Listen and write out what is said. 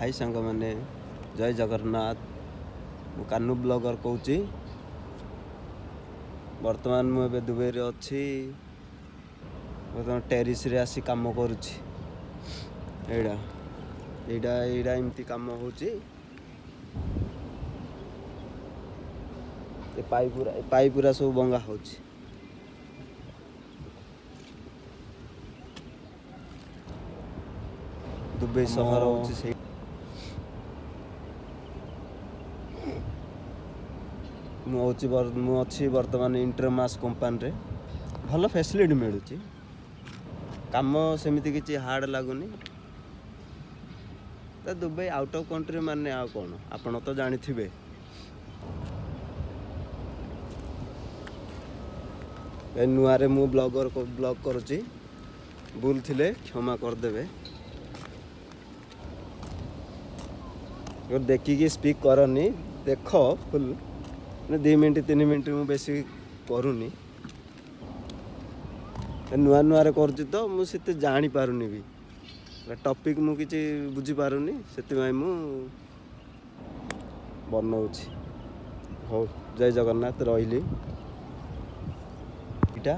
High ସାଙ୍ଗମାନେ, ଜୟ ଜଗନ୍ନାଥ। ମୁଁ Kanhu blogger କହୁଛି। ବର୍ତ୍ତମାନ ମୁଁ ଏବେ ଦୁବାଇରେ ଅଛି। ବର୍ତ୍ତମାନ ଟେରିସରେ ଆସି କାମ କରୁଛି। ଏଇଟା ଏଇଟା ଏଇଟା ଏମିତି କାମ ହେଉଛି। ଏ ପାଇପ୍ ଗୁରା, ଏ ପାଇପ୍ ଗୁରା ସବୁ ଭଙ୍ଗା ହେଉଛି। ଦୁବାଇ ସହର ହେଉଛି ସେଇ। ମୁଁ ହେଉଛି, ମୁଁ ଅଛି ବର୍ତ୍ତମାନ ଇଣ୍ଟରମାସ୍ କମ୍ପାନୀରେ। ଭଲ ଫ୍ୟାସିଲିଟି ମିଳୁଛି, କାମ ସେମିତି କିଛି ହାର୍ଡ଼ ଲାଗୁନି। ତ ଦୁବାଇ ଆଉଟ୍ ଅଫ୍ କଣ୍ଟ୍ରି ମାନେ ଆଉ କ'ଣ, ଆପଣ ତ ଜାଣିଥିବେ। ଏ ନୂଆରେ ମୁଁ ବ୍ଲଗ୍ କରୁଛି, ଭୁଲ ଥିଲେ କ୍ଷମା କରିଦେବେ। ଦେଖିକି ସ୍ପିକ୍ କରନି, ଦେଖ ଫୁଲ୍ 2 ମିନିଟ୍ 3 ମିନିଟ୍, ମୁଁ ବେଶୀ କରୁନି। ନୂଆ ନୂଆରେ କରୁଛି ତ ମୁଁ ସେତେ ଜାଣିପାରୁନି ବି, ଟପିକ୍ ମୁଁ କିଛି ବୁଝିପାରୁନି, ସେଥିପାଇଁ ମୁଁ ବନଉଛି। ହଉ, ଜୟ ଜଗନ୍ନାଥ, ରହିଲି। ଏଇଟା